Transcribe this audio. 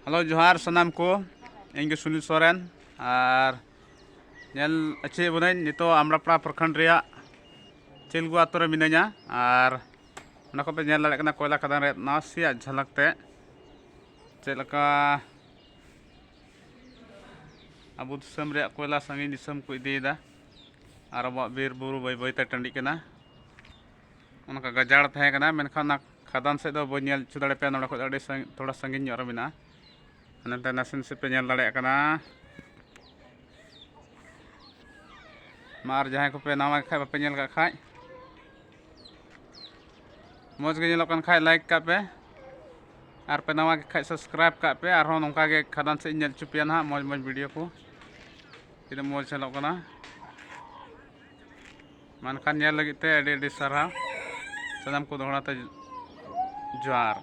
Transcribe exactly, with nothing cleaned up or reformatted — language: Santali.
ᱦᱮᱞᱳ, ᱡᱚᱦᱟᱨ ᱥᱟᱱᱟᱢ ᱠᱚ᱾ ᱤᱧ ᱜᱮ ᱥᱩᱱᱤᱞ ᱥᱚᱨᱮᱱ᱾ ᱟᱨ ᱧᱮᱞ ᱦᱚᱪᱚᱭᱮᱫ ᱵᱚᱱᱟᱹᱧ, ᱱᱤᱛᱚᱜ ᱟᱢᱲᱟᱯᱟᱲᱟ ᱯᱨᱚᱠᱷᱚᱸᱰ ᱨᱮᱭᱟᱜ ᱪᱤᱞᱜᱩ ᱟᱛᱳ ᱨᱮ ᱢᱤᱱᱟᱹᱧᱟ᱾ ᱟᱨ ᱚᱱᱟ ᱠᱚᱯᱮ ᱧᱮᱞ ᱫᱟᱲᱮᱭᱟᱜ ᱠᱟᱱᱟ, ᱠᱚᱭᱞᱟ ᱠᱷᱟᱫᱟᱱ ᱨᱮᱭᱟᱜ ᱱᱟᱥᱮᱭᱟᱜ ᱡᱷᱟᱞᱟᱠ ᱛᱮ ᱪᱮᱫ ᱞᱮᱠᱟ ᱟᱵᱚ ᱫᱤᱥᱚᱢ ᱨᱮᱭᱟᱜ ᱠᱚᱭᱞᱟ ᱥᱟᱺᱜᱤᱧ ᱫᱤᱥᱚᱢ ᱠᱚ ᱤᱫᱤᱭᱮᱫᱟ᱾ ᱟᱨ ᱟᱵᱚᱣᱟᱜ ᱵᱤᱨ ᱵᱩᱨᱩ ᱵᱟᱹᱭ ᱵᱟᱹᱭ ᱛᱮ ᱴᱟᱺᱰᱤᱜ ᱠᱟᱱᱟ᱾ ᱚᱱᱠᱟ ᱜᱟᱡᱟᱲ ᱛᱟᱦᱮᱸ ᱠᱟᱱᱟ, ᱢᱮᱱᱠᱷᱟᱱ ᱚᱱᱟ ᱠᱷᱟᱫᱟᱱ ᱥᱮᱫ ᱫᱚ ᱵᱟᱹᱧ ᱧᱮᱞ ᱦᱚᱪᱚ ᱫᱟᱲᱮ ᱯᱮᱭᱟ᱾ ᱱᱚᱰᱮ ᱠᱷᱚᱱ ᱫᱚ ᱟᱹᱰᱤ ᱥᱟᱺᱜᱤᱧ, ᱛᱷᱚᱲᱟ ᱥᱟᱺᱜᱤᱧ ᱧᱚᱜ ᱨᱮ ᱢᱮᱱᱟᱜᱼᱟ᱾ ᱦᱟᱱᱛᱮ ᱱᱟᱥᱮ ᱱᱟᱥᱮ ᱯᱮ ᱧᱮᱞ ᱫᱟᱲᱮᱭᱟᱜ ᱠᱟᱱᱟ᱾ ᱢᱟ, ᱟᱨ ᱡᱟᱦᱟᱸᱭ ᱠᱚᱯᱮ ᱱᱟᱣᱟ ᱜᱮ ᱠᱷᱟᱡ, ᱵᱟᱯᱮ ᱧᱮᱞ ᱠᱟᱜ ᱠᱷᱟᱡ, ᱢᱚᱡᱽ ᱜᱮ ᱧᱮᱞᱚᱜ ᱠᱟᱱ ᱠᱷᱟᱡ ᱞᱟᱭᱤᱠ ᱠᱟᱜ ᱯᱮ, ᱟᱨ ᱯᱮ ᱱᱟᱣᱟ ᱜᱮ ᱠᱷᱟᱡ ᱥᱟᱵᱥᱠᱨᱟᱭᱤᱵ ᱠᱟᱜ ᱯᱮ᱾ ᱟᱨᱦᱚᱸ ᱱᱚᱝᱠᱟ ᱜᱮ ᱠᱷᱟᱫᱟᱱ ᱥᱮᱫ ᱤᱧ ᱧᱮᱞ ᱦᱚᱪᱚ ᱯᱮᱭᱟ ᱱᱟᱦᱟᱜ ᱢᱚᱡᱽ ᱢᱚᱡᱽ ᱵᱷᱤᱰᱤᱭᱳ ᱠᱚ, ᱛᱤᱱᱟᱹᱜ ᱢᱚᱡᱽ ᱧᱮᱞᱚᱜ ᱠᱟᱱᱟ᱾ ᱢᱮᱱᱠᱷᱟᱱ ᱧᱮᱞ ᱞᱟᱹᱜᱤᱫ ᱛᱮ ᱟᱹᱰᱤ ᱟᱹᱰᱤ ᱥᱟᱨᱦᱟᱣ ᱥᱟᱱᱟᱢ ᱠᱚ, ᱫᱚᱦᱲᱟ ᱛᱮ ᱡᱚᱦᱟᱨ᱾